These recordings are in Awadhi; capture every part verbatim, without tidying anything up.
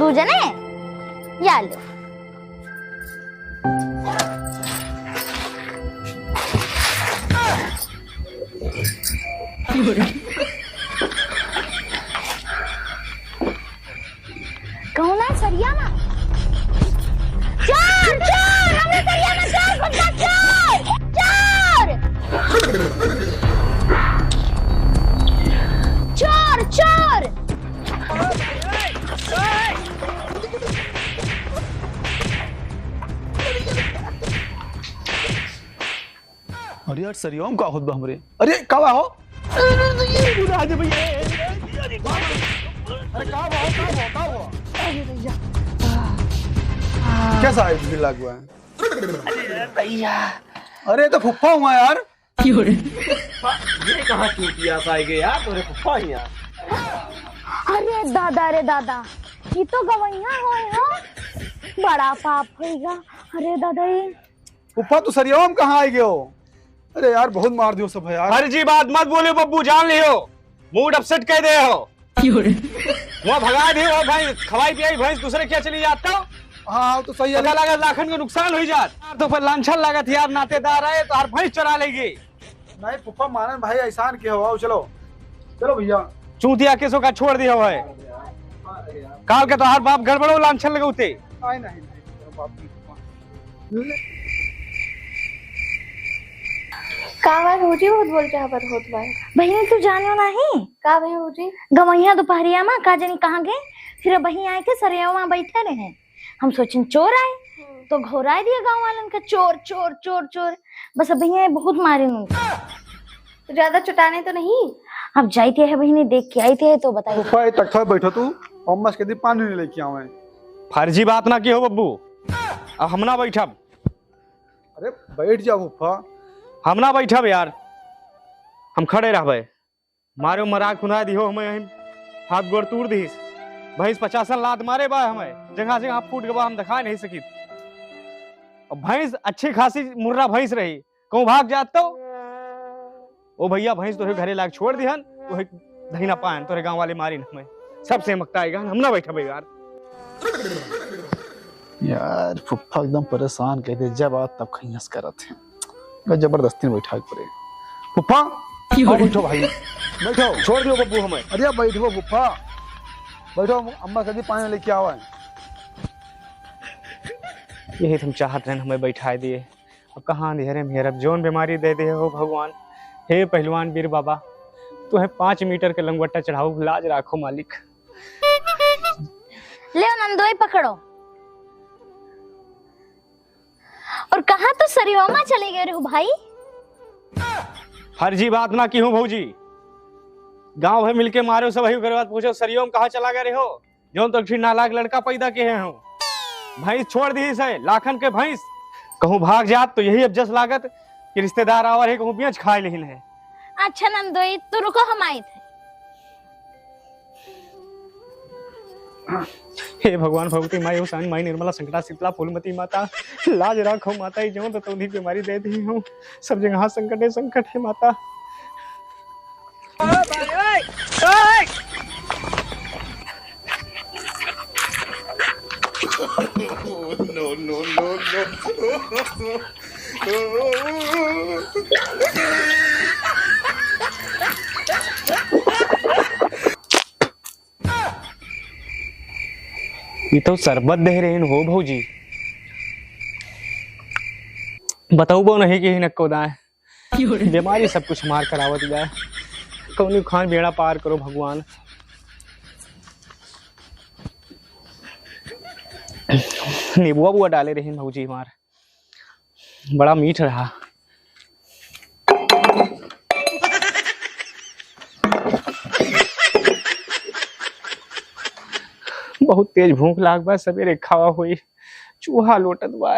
तू जाने? या लो। कौन है सरिया में? चोर, चोर, हमरे सरिया में चोर घुस गया, चोर! चोर! चोर, चोर! अरे यार, सरिया में का होत बा हमरे? अरे, का बा हो? अरे, अरे, अरे, अरे, भैया, अरे, अरे, अरे, का बा हो, का बा हो, का बा हो? अरे भैया। कैसा है, दिल लग हुआ है? अरे भैया। अरे, तो फुफ्फा हुआ यार। ये कहाँ चूतिया सा आइगे यार, तोरे फुफ्फा ही यार। अरे दादा रे दादा, ये तो गवैया होय हो, बड़ा पाप होइगा। अरे दादा, ये फुफ्फा, तू सरियावा में कहाँ आइगे हो? अरे यार, बहुत मार दियो सब है यार। फर्जी बात मत बोले बब्बू, जान लियो, मूड अपसेट कर दे हो। क्यों रे? वहाँ भगा दे हो भैंस, खवाई पियाई भैंस दूसरे क्या चली जाता हो? हाँ, तो सही है। पता लगा लाखन का नुकसान हो जात। यार, तो पर लांछन लागत यार, नातेदार आए तो हर भैंस चरा लेगी। नहीं फुफ्फा, मानन भाई एहसान के हो, आओ चलो, चलो भैया। चूतिया किसो का छोड़ दिया हुआ है, काल के तोहार बाप गड़बड़ो लांछन लगौते। आए नहीं, नहीं, बाप की फुफ्फा। का बात भौजी, बहुत बोल के हबर होत बा। बहिनी, तू जानियो नाही? का भई भौजी? गवैया दोपहरिया में का जानी कहाँ गए, फिर बही आए के सरियावा में बैठे रहे। हम सोचिन चोर आए, हम्म। तो घोराए दिया गाँव वालन का, "चोर, चोर, चोर, चोर।" बस अब भैया बहुत मारे उनको। तो ज्यादा चुटाने तो नहीं? अब जाइते है बहिनी, देख के आइते है तो बताइए। फुफ्फा, ये तख्ता पे बैठो तू, अम्मा से कह दी पानी नहीं लेके आवे। फर्जी बात ना की हो बब्बू, अब हम ना बैठब। अरे बैठ जाओ फुफ्फा। हम ना बैठब यार, हम खड़े रहबे। मारे मरा खुना दिहो हमें, यहीं हाथ गोड़ तूड़ दीस। भैंस पचासन लात मारे बा हमें, जगह जगह फूट गवा, हम दिखा नहीं सकित। और भैंस अच्छी खासी मुर्रा भैंस रही, कहूँ भाग जात तो। ओ भैया, भैंस तोरे घरे लाग छोड़ दिहन, तोहे धइना पायन, तोरे गाँव वाले मारिन हमें। सबसे मकता आएगा, हम ना बैठबे यार। यार, फुफ्फा एकदम परेशान कह दे, जब आ तब खैंयस करत हैं। का जबरदस्ती में बैठा के पड़े। फुफ्फा, क्यों आओ रे? बैठो भाई, बैठो। छोड़ दियो बब्बू हमें। अरे बैठो फुफ्फा, बैठो, अम्मा कह दी पानी लेके आवा है। यही तो हम चाहत रहन, हमें बैठाए दिए। अब कहाँ अंधेरे में हेरब, जौन बीमारी दे दे हो भगवान। हे पहलवान वीर बाबा, तू है पाँच मीटर के लंगवट्टा चढ़ाऊ, लाज राखो मालिक। ले नंदोई पकड़ो। और कहाँ तो सरियोमा चले गए रहो भाई? फर्जी बात ना की हूँ भौजी, गांव भर मिलके मारो सब, ओकरे बाद पूछो सरियोम कहाँ चला गए रहो, जौन तो एक ठे नालायक लड़का पैदा के हैं हो। भैंस छोड़ दी से, लाखन के भैंस, कहूँ भाग जात तो यही अब जस लागत कि रिश्तेदार आवर है, कहूँ बेच खाए लेहिन है। अच्छा नंदोई, तू रुको, हम आइत है। हे भगवान, भगवती माई, उसान माई, निर्मला, संकटा, शीतला, फूलमती माता, लाज राखो माता, ई जौन तो तौनी बीमारी दे दी हूँ, सब जगह संकटे संकट है माता। No, no, no, no। ई तो शरबत दे रहे हो भौजी, बतौबो नहीं कि हिनक को दाएं। बीमारी सब कुछ मार करावत जाए, कौनी खान बेड़ा पार करो भगवान। नींबुआ बुआ डाले रही भौजी मार, बड़ा मीठ रहा। बहुत तेज भूख लाग बा, सवेरे खावा होई, चूहा लोटत बा।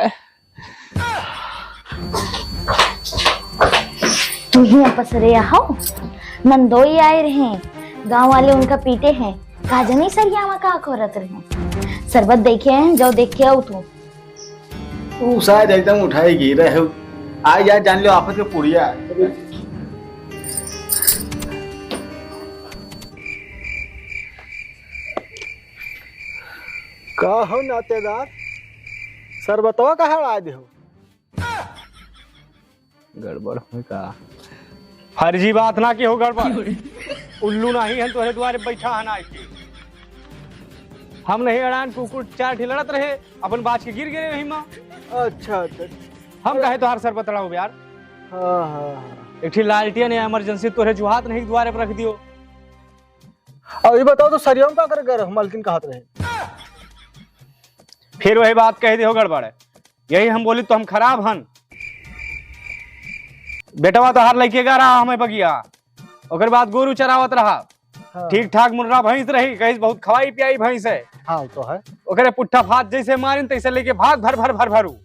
तू ही पसरे हो, नंदोई आए रहे, गांव वाले उनका पीटे हैं, का जनी सरिया में का करत रहे, शरबत देखे हैं, जाओ देख के आओ तू। ऊ शायद एकदम उठाई गिर रहे हो। आ यार, जान लो आफत के पुड़िया। का हो नातेदार, सरबतवा कहाँ अड़ा देहो? गड़बड़ हो का? फर्जी बात ना किहो गड़बड़। उल्लू नाहीं हन तोहरे दुआरे बैठा हन आइके। हम नहीं अड़ान, कुकुर चार ठे लड़त रहे, अपन बाज के गिर गए वही मा। अच्छा, अच्छा। हम काहे तोहार सरबत अड़ाउब यार? हाँ, हाँ, हाँ। एक ठे लालटेन या emergency तोहरे जुहात नहीं दुआरे पर रख दियो। अब ये बताओ तो सरिया में का करे गए रहो, मलकिन कहत रहे। फिर वही बात कह देहो गड़बड़। यही हम बोली तो हम खराब हन। बेटवा तोहार लइके गा रहा हमें बगिया, ओकर बाद गोरू चरावत रहा। हाँ। ठीक ठाक मुर्रा भैंस रही, कहिस बहुत खवाई पियाई भैंस है। हाँ, वो तो है। ओकरे पुट्ठा फात जैसे मारिन तैसे लेके भाग भर भर भर भरू।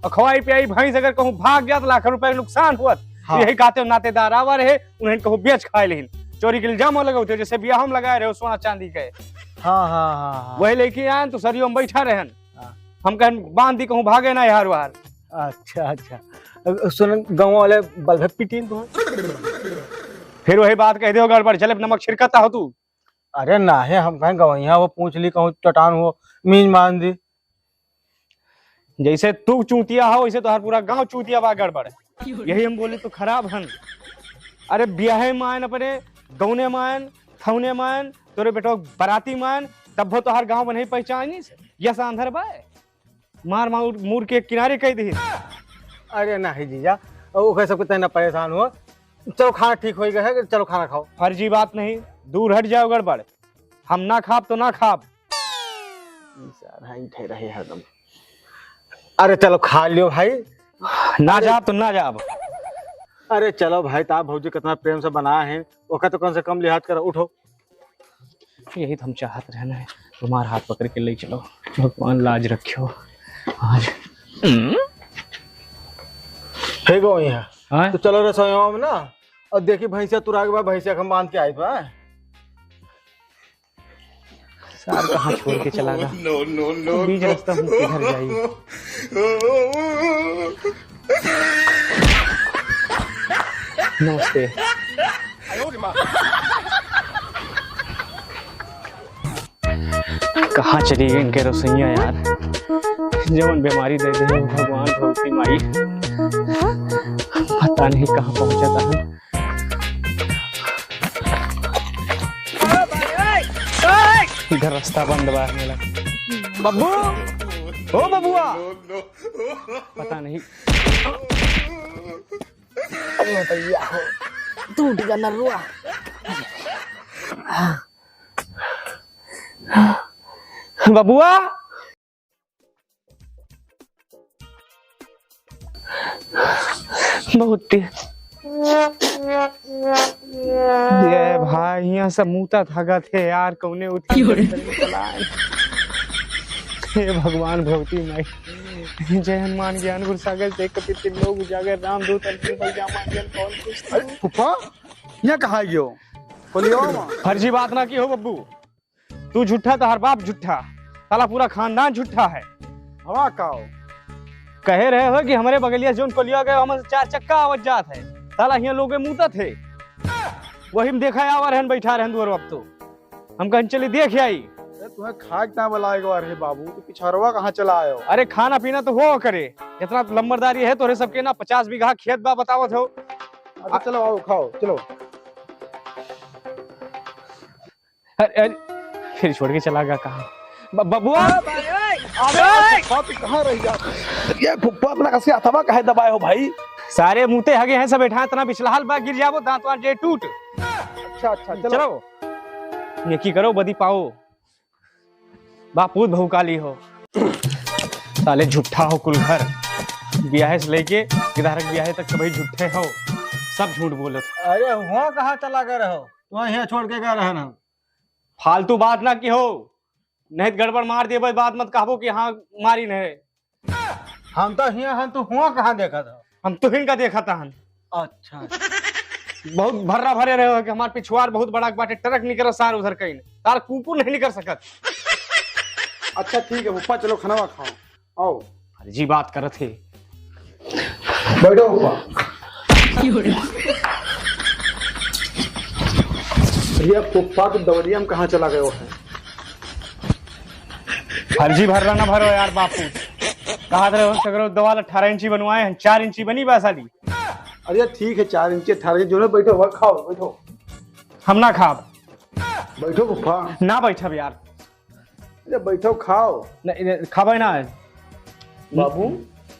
और खवाई पियाई भैंस अगर कहूँ भाग जात लाखन रुपया के नुकसान हुअत। हाँ। यही कहते हो नातेदार आवा रहे, उन्हें कहूँ बेच खाए लेहिन। चोरी के इल्जाम लगौते जैसे बियाह में लगाए रहे हो सोना चांदी के। हाँ, हाँ, हाँ, हाँ। वही लेके आयन तो सरियो में बैठा रहन। हाँ। हम कहन बांध दी कहूँ भागे ना यार वार। अच्छा, अच्छा। अब सुन गाँव वाले बल भर पिटीन तो। फिर वही बात कह दियो गड़बड़, जले नमक छिड़कता हो तू। अरे नाहीं, हम कहें गवैया हो, पूछ ली कहूँ चटान हो, मीन मान दी। जैसे तू चूतिया हो वैसे तोहार पूरा गाँव चूतिया बा गड़बड़। यही हम बोली तो खराब हन। अरे बियाहे मायन अपने गौने मायन थौने मायन तोरे बेटो बराती मायन तब वो तोहार गाँव में नहीं पहचानी से। यस आंधर बा। मार मार मूर के किनारे कह दी। अरे नाहीं जीजा, ओकर सबके तहना परेशान हो। चलो खाना ठीक हो गया है, चलो खाना खाओ। फर्जी बात नहीं, दूर हट जाओ गड़बड़। हम ना खाब तो ना खाब। ई सारा ऐंठे रहे हरदम। अरे चलो खा लियो भाई। ना अरे जाब तो ना जाब। अरे चलो भाई, ताप भौजी कितना प्रेम से बनाए हैं, ओका तो कम से कम लिहाज करो। उठो। यही तो हम चाहत रहना है, तुम्हार हाथ पकड़ के ले चलो। भगवान लाज रखियो आज। हे गो यहाँ। हाँ? तो चलो रसोईया में ना, और देखी भैंसिया तुरा के बाद भैंसिया के हम बांध के आई बा। सार कहाँ छोड़ के चला गया? No, no, no, बीच no। रास्ता हम किधर जाई? नमस्ते। कहाँ चली गई इनके रसोइया यार? जवन बीमारी दे दे भगवान भगवती माई, पता नहीं कहाँ पहुँचा था। इधर रास्ता बंद बा मेरा। बब्बू, ओ बबुआ, पता नहीं। अरे भैया हो, टूट गया नरुआ। बबुआ, बहुत तेज। ये भाई, यहाँ सब मूता भागत है यार, कौने उठी क्यों रे? चलाए। हे भगवान भगवती माई, जय हनुमान ज्ञान गुण सागर, जय कपीस तिहुँ लोक उजागर, रामदूत अंजनी बल जामा, अंजन पवन कुछ। अरे फूफा, यहाँ कहाँ गयो? बोलियो माँ। फर्जी बात ना किहो बब्बू। तू झूठा, तोहार बाप झूठा, साला पूरा खानदान झूठा है। हवा का हो? कहे रहे हो कि हमरे बगलिया जौन कोलिया गए, हमन चार चक्का आवत जात है, साला हियाँ लोगे मूतत है। वही में देखा आवा रहन, बैठा रहन दुआर अब तो। हम कहन चली देख आई। अरे तुम्हें खाए के ना बुलाए गवा रहे बाबू, तो पिछरवा कहाँ चला आयो? अरे खाना पीना तो हो करे, इतना लंबरदारी है तोरे सबके ना, पचास बीघा खेत बा बतावत हो। अच्छा चलो आओ खाओ, चलो। अरे, अरे, फिर छोड़ के चला गया कहाँ? ब-, बबुआ! अबे, अबे, फुप्पा, तू कहाँ रह गया? ये फुप्पा अपना कसी हथवा काहे दबाए हो भाई? सारे मूते हगे हैं सब बैठा, इतना बिछलहल बा, गिर जाबो, दांत वांत जे टूट। अच्छा, अच्छा, चलो। चलो। नेकी करो, बदी पाओ। बापूत भौकाली हो। साले झूठा हो कुल घर। बियाहे से लेके गिरधारक बियाहे तक सबही झूठे हो। सब झूठ बोलत। अरे, हुआँ कहाँ चला गए रहो? तो यहाँ छोड़ के गए रहे ना। फालतू बात ना किहो, नहीं तो गड़बड़ मार देबे, बाद मत कहबो कि हाँ मारी नहीं। हम तो हियाँ हन, तू हुआँ कहाँ देखा था? हम तुहिन का देखा था हन। अच्छा। बहुत भर्रा भरे रहे हो कि हमार पिछुआर बहुत बड़ा बाटे, ट्रक निकल सार उधर कहीं, सार कुकुर नहीं निकल सकत। अच्छा ठीक है फूफा, चलो खाना खाओ, आओ। फर्जी बात करत है। बैठो फूफा। ये फूफा तो दवरिया में कहाँ चला गयो है? फर्जी भर्रा ना भरो यार बापू। कहत रहे हो सगरो दवाल अठारह इंची बनवाए हैं, चार इंची बनी बा साली। अरे ठीक है, चार इंची, अठारह इंची, जो ना, बैठो, वहाँ खाओ, बैठो। हम ना खाब। बैठो फूफा। ना बैठब यार। अरे बैठो, खाओ। नहीं, नहीं, खाबे ना है। बाबू,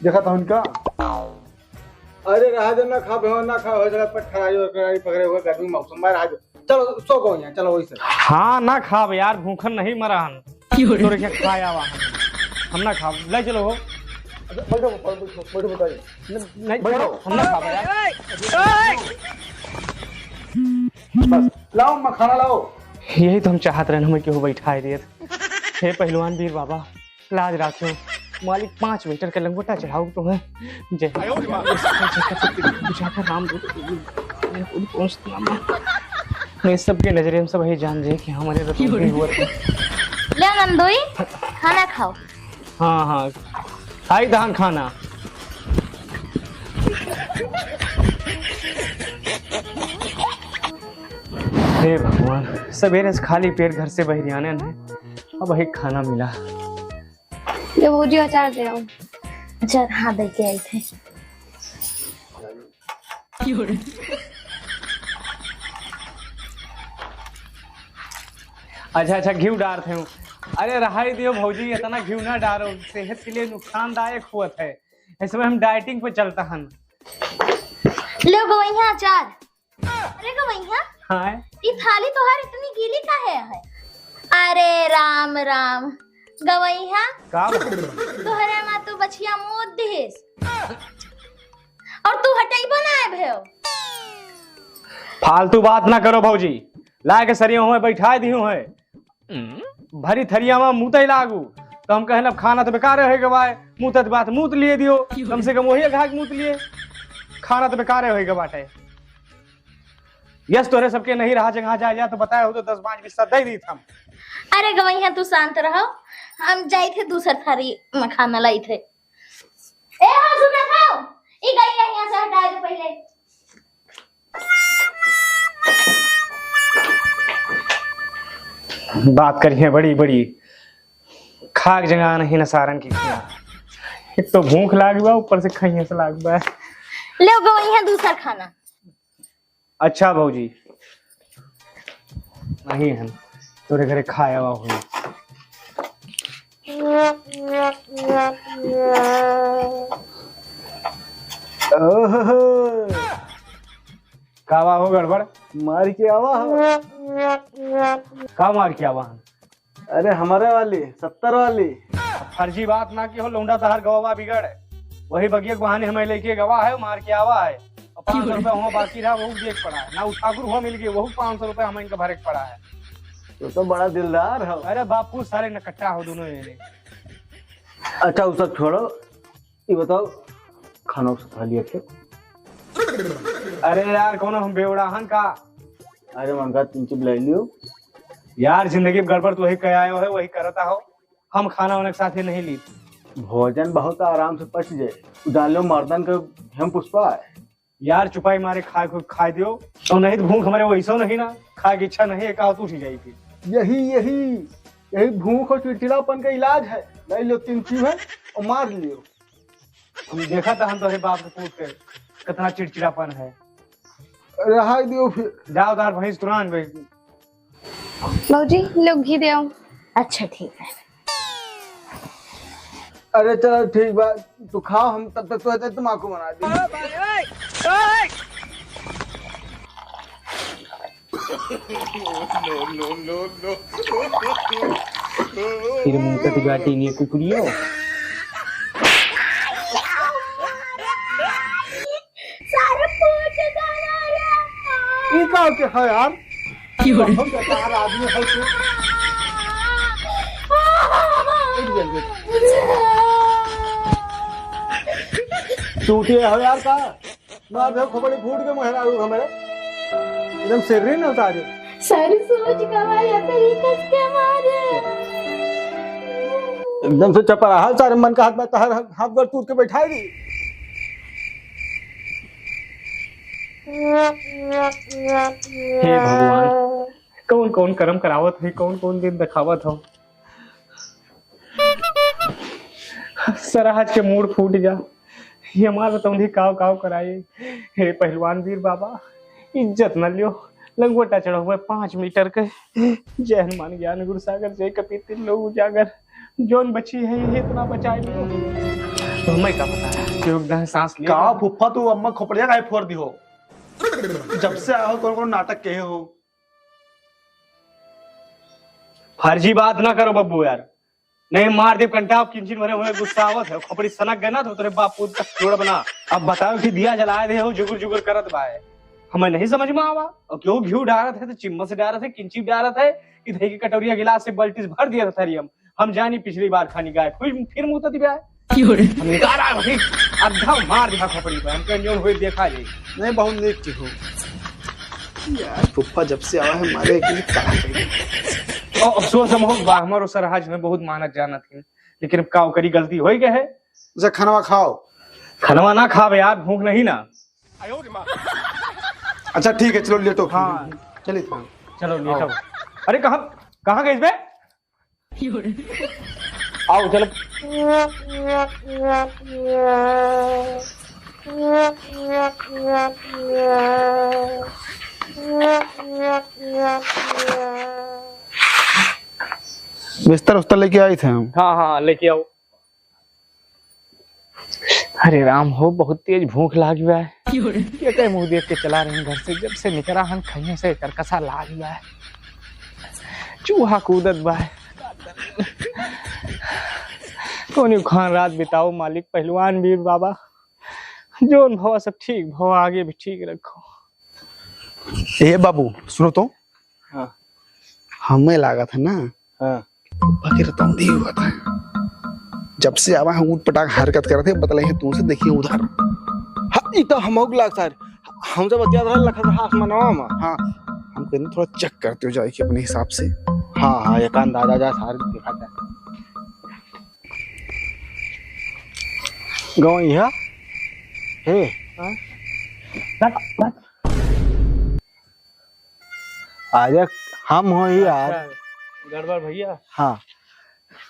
देखा था उनका। अरे रहा दे, ना खाबे हो, ना खाओ, हो जरा पर खराई और कराई पकड़े हुए गर्मी मौसम में रहा दे। चलो, सो गो यहाँ, चलो वही से। हाँ, ना खाब यार, भूखन नहीं मरा हन। क्यों रे? तोरे के खाए आवा हन। हम ना खाब, ले चलो हो। अच्छा, बैठो, बैठो, बैठो, बैठो, बताइए। न-, नहीं, बैठो। हम ना खाब यार। बस, लाओ, मखाना लाओ। यही तो हम चाहत रहन, हमें केहू बैठाए देत। हे पहलवान वीर बाबा, लाज राखो, मालिक पाँच मीटर के लंगोटा चढ़ाऊ तो है। जय हो। आयो रे माँ। बुझाता राम दूत, कौन सा नाम है? नहीं, सबके नजरे में सब यही जान जाए कि हमारे रतन की हुआ था। ले नंदोई, खाना खाओ। हाँ, हाँ, खाई धान खाना। हे भगवान, सवेरे से खाली पेट घर से बहिरियाने हैं, अब एक खाना मिला। ये भौजी अचार दे आओ। अचार, हाँ, दे के आई थे। अच्छा, अच्छा, घिउ डारत हूँ। अरे रहाई दियो भौजी, इतना घिउ ना डारो, सेहत के लिए नुकसानदायक होत है। इसमें हम डाइटिंग पे चलता हन। लो गवैया अचार। अरे गवैया, हाँ? ई थाली तोहार इतनी गीली काहे है? अरे राम राम, गवैया, का? तोहरे माँ तो बछिया मूत दिहिस, और तू हटैबो ना आए भयो। फालतू बात ना करो भौजी, ला के सरिया हुए बैठाए दिहू है। भरी थरिया में मूतै लागू। तो हम कहन, अब खाना तो बेकार होइगा बाय, मूतत बात मूत लिए दियो, कम से कम वही अघा के मूत लिए। खाना तो बेकार होइगा बाटे। यस, तोरे सबके नहीं रहा जगह जाए जा तो बताए हो तो दस पाँच बीस दे दी हम। अरे गवैया, तू शांत रहो, हम जाई थे दूसर थारी में खाना लाई थे। ए हो, सुना था, ई गई है यहाँ से, हटा दे पहले। बात करिए बड़ी बड़ी, खाक जगह नहीं न सारन की खिया। एक तो भूख लाग बा, ऊपर से खइया से लाग बा। ले गो यहाँ दूसर खाना। अच्छा भौजी, नहीं हम तोरे घरे खाए आवा हुई। ओहो, का बा हो गड़बड़? मार के आवा हो। का मार के आवा हम? अरे हमारे वाली, सत्तर वाली। फर्जी बात ना की हो लौंडा, तहार गवा बिगड़। वही बगिया के बहाने हमें लेके गवा है, मार के आवा है। और पाँच सौ रुपया हुआ बाकी रहा, वहू देख पड़ा है। ना उ ठाकुर हुआ मिल गए, वहू पाँच सौ रुपया हमें इनका भरे के पड़ा है। तू तो बड़ा दिलदार हो। अरे बापू, सारे नकट्टा हो दोनों जने। अच्छा, उ सब छोड़ो, ये बताओ, खाना उसे खा लिया थे? अरे यार, कौनो हम बेवड़ाहन का? अरे, मन का तीन चुप ले लियो। यार, जिंदगी में गड़बड़ तो वही कह आयो है, वही करता हो। हम खाना वाना के साथ ही नहीं ली। भोजन बहुत आराम से पच जाए। उ जान लो, मर्दन के हम पुष्पा है। यार, चुपाई मारे खाए को खाए दियो, और नहीं तो भूख हमारे वैसो नहीं ना, खाए की इच्छा नहीं है, कहा तो उठी जाई फिर। यही, यही, यही भूख और चिड़चिड़ापन का इलाज है। ले लो तीन चीज है और मार लियो। हम देखा था हम तोहरे बाप के पूत के कितना चिड़चिड़ापन है। रहाई दियो फिर। जाओ तार भैंस तुरान भाई। भौजी, लोग घी दे आओ। अच्छा, ठीक है। अरे चलो ठीक बा, तू खाओ, हम तब तक तो तमाकू बना दी। फिर मुंह तक गाटी नहीं कुकुरियो। सारे फूट गया रे। ई का के है यार? की हो रे? बहुत बेकार आदमी है तू। चूतिया हो यार का? मार दे खोपड़ी फूट के मेहरारू हमारे। एकदम सिर्री न उतारे। सारी सोच गवा या तेरी कस के मारे। एकदम से चपराहा सारे मन का हाथ में तहर हाथ गोड़ तूर के बैठाई दी। हे भगवान, कौन कौन करम करावत है, कौन कौन दिन दिखावत हो। सरहज के मूड़ फूट जा, ये हमार रतौंधी काव काव कराई। हे पहलवान वीर बाबा, इज्जत न लियो, लंगोटा चढ़ो हुए पाँच मीटर के। जय हनुमान ज्ञान गुरु सागर, जय कपीस तिहुँ लोक उजागर। जौन बची है, ये इतना बचाई लियो। तो हमें का पता है, क्यों एकदम सांस लिया। का फुफ्फा, तू अम्मा खोपड़िया काहे फोड़ दिहो? जब से आए हो, कौन कौन नाटक कहे हो? फर्जी बात ना करो बब्बू यार, नहीं मार देब कंटाप। किंचिन भरे हुए गुस्सा आवत है, खोपड़ी सनक गए ना तो तोरे बाप पूत का जोड़ बना। अब बताओ कि दिया जलाए दे हो, जुगुर जुगुर करत बाए, हमें नहीं समझ में आवा। और क्यों घिउ डारत है तो चिम्मच डारत है, किंची डारत है कि धई के कटोरिया गिलास से बाल्टी से भर दिया था थरियम। हम जानी पिछली बार खानी गाय फिर, फिर मुँह तो दिया है। क्यों रे? हम निकाल रहा है, अद्धा मार दिया खोपड़ी पे, हम कहीं होए देखा जाए। नहीं, बहुत नीक की हो। यार, फुफ्फा जब से आवा है, मारे एक ही काम चाहिए। ओ, अफसोस हम हो, बा, हमारो सरहज में बहुत मानत जानत है, लेकिन अब का करी, गलती होई गए है। उसे खनवा खाओ। खनवा ना खावे यार, भूख नहीं ना। अच्छा, ठीक है, चलो, लेटो। हाँ। चलिए, हाँ। चलो, लेटो। आओ। अरे, कहाँ, कहाँ गए बे? आओ, चलो। बिस्तर उस्तर लेके आई थे हम। हाँ, हाँ, लेके आओ। अरे राम हो, बहुत तेज भूख लाग बा है। के कहे मुँह देख के चला रहे हैं घर से, जब से निकरा हन खइयों से करकसा लाग बा है। चूहा कूदत बा है। कौन खान रात बिताओ मालिक, पहलवान वीर बाबा, जौन भवा सब ठीक भवा, आगे भी ठीक रखो। ए बाबू, सुनो तो। हाँ। हमें लागत है ना, हाँ। बाकी रतौंधी हुआ था। जब से आवा है, ऊट पटांग हरकत करत है, बतले है तुमसे, देखिए उधर। हाँ, ई तो हमहू के लाग सर। हम जब बतियात रहल, लखत रहा आसमानवा में। हाँ, हम कहने थोड़ा चेक करते हो जाए कि अपने हिसाब से। हाँ, हाँ, एक अंदाजा जा सार दिखाता है। गौइया? हे। हाँ? अरे, हम हो ही यार। अच्छा, गड़बड़ भैया। हाँ।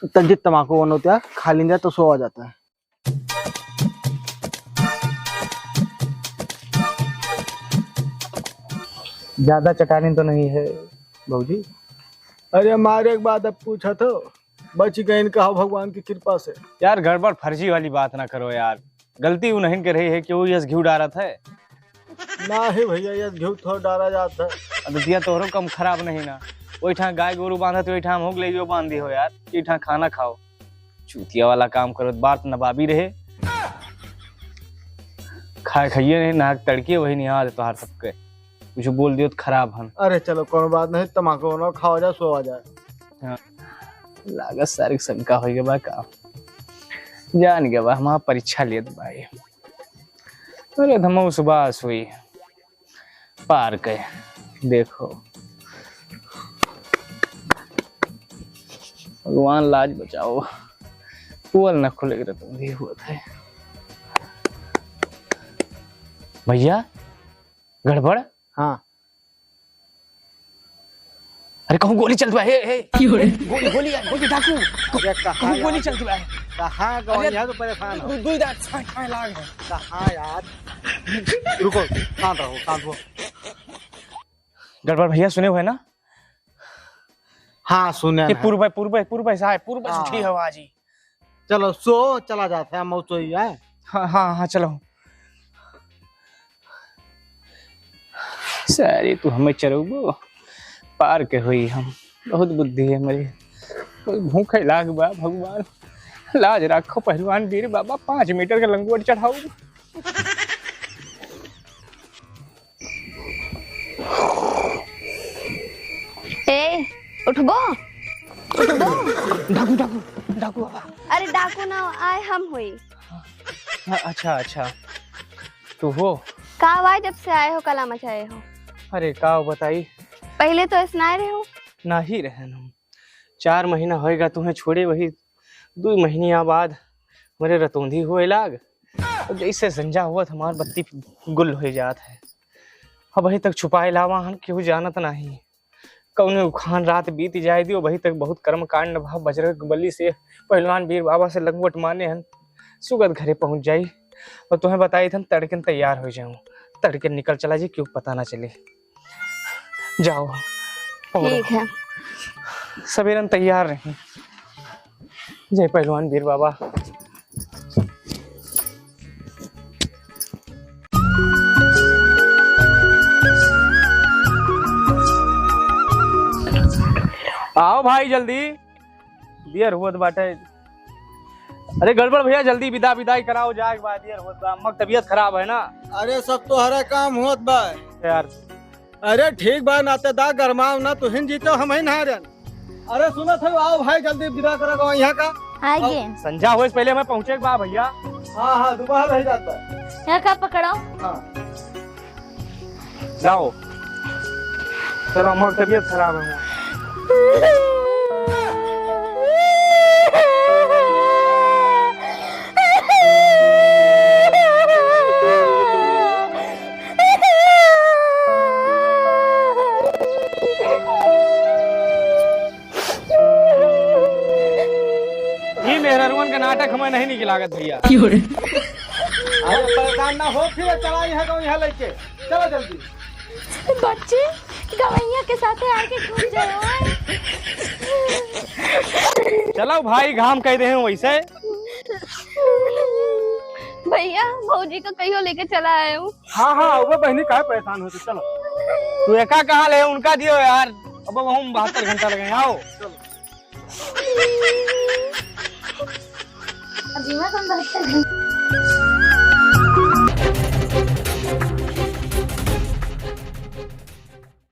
तंजित तमाकू बनो त्या, खा लीन जा तो सो आ जाता है। ज्यादा चटानी तो नहीं है भौजी? अरे मारे के बाद अब पूछा तो बच गए इनका, हो भगवान की कृपा से। यार गड़बड़ फर्जी वाली बात ना करो यार, गलती उन्हीं के रही है कि वो यस घिउ डारत है। ना ही भैया, यस घिउ थोड़ा डारा जात है। अब दिया तोहरो कम खराब नहीं ना, वही ठा गाय गोरू बांधत, वही ठा हम हो गए जो बांधी हो यार, ये ठा खाना खाओ। चूतिया वाला काम करत, बात नवाबी रहे। खाए खाइए नहीं, नहाक तड़के वही निहार तोहार सबके। कुछ बोल दियो तो खराब हन। अरे चलो, कोनो बात नहीं, तमाकू बनाओ, खाओ जाओ, सो आ जाए। हाँ। लागत सारी शंका होई गवा का। जान गवा, हमार परीक्षा लेत बाई। अरे धमो सुबास हुई। पार के देखो, भगवान लाज बचाओ, पोल न खुले के रतौंधी हुआ था। भैया, गड़बड़। हाँ। अरे कहूँ गोली चलत बा, हे, हे। क्यों रे? गोली, गोली यार, गोली डाकू। अरे कहाँ कहूँ गोली यार? चलत बा। कहाँ गवा अरे यार, तो परेशान हो। दू, दू दांत छाए, छाए लाग है। कहाँ यार? रुको, शांत रहो, शांत हो। गड़बड़ भैया सुने हुए ना? हाँ, सुने ये हैं। पूर्व, पूर्व, पूर्व से आए, पूर्व से हाँ। उठी हवा जी। चलो, सो चला जात है, हम सोई है। हाँ, हाँ, हाँ, चलो। सारी तू हमें चरउबो, पार के होई हम। बहुत बुद्धि है हमारी। कोई भूखे लाग बा, भगवान। लाज रखो पहलवान वीर बाबा, पाँच मीटर का लंगोट चढ़ाओ। ए, उठबो? उठबो? डाकू, डाकू, डाकू बाबा। अरे डाकू ना, आए हम होई। हाँ, अच्छा, अच्छा। तू हो? का हुआ जब से आए हो, कला मचाए हो? अरे का बताई? पहले तो ऐस ना रहे हो। ना ही रहन हम। चार महीना होएगा तुम्हें छोड़े, वही दो महीने बाद हमारे रतौंधी हुए लाग। और जैसे संझा हुआ तो हमार बत्ती गुल हो जात है। अब अभी तक छुपाए लावा हन, केहू जानत नाही। कौने उखान रात बीत जाए दियो, अभी तक बहुत कर्म कांड भा। बजरंग बली से पहलवान वीर बाबा से लंगोट माने हन, सुगत घरे पहुँच जाई। और तुम्हें बताई थन तड़के तैयार हो जाऊँ, तड़के निकल चला जी, क्यों पता ना चले। जाओ, पकड़ो। ठीक है। सवेरन तैयार रही। जय पहलवान वीर बाबा। आओ भाई जल्दी, देर होत बाटे। अरे गड़बड़ भैया, जल्दी विदा विदाई कराओ, जाए के बाद देर होत बा, अम्मा के तबीयत खराब है ना। अरे सब तोहरा काम होत बा यार। अरे ठीक बा, नातेदार गरमाओ ना, तुहिन जीतो हम ही ना रहन। अरे सुनत है, आओ भाई जल्दी विदा करा गाँव यहाँ का। आइए। संझा होए से पहले हमें पहुँचे के बा भैया। हाँ हाँ, दोपहर रह जाता है। यहाँ का पकड़ो। हाँ। जाओ। चलो, हमारी तबीयत खराब है। ये मेहरारुअन का नाटक हमें नहीं निक लागत भैया। अरे परेशान ना हो, फिर चला यहाँ का यहाँ लेके। चलो जल्दी। बच्चे गवैया के साथे आके घूम जाओ। चलो भाई, घाम कह दे हैं वैसे। भैया, भौजी को कहियो लेके चला आए हूँ। हाँ हाँ, वो बहनी काहे परेशान होते, चलो। तू एका कहाँ ले, उनका दियो यार, अब हम बहत्तर घंटा लगे, आओ। अजीमा तुम बहत्तर घंटा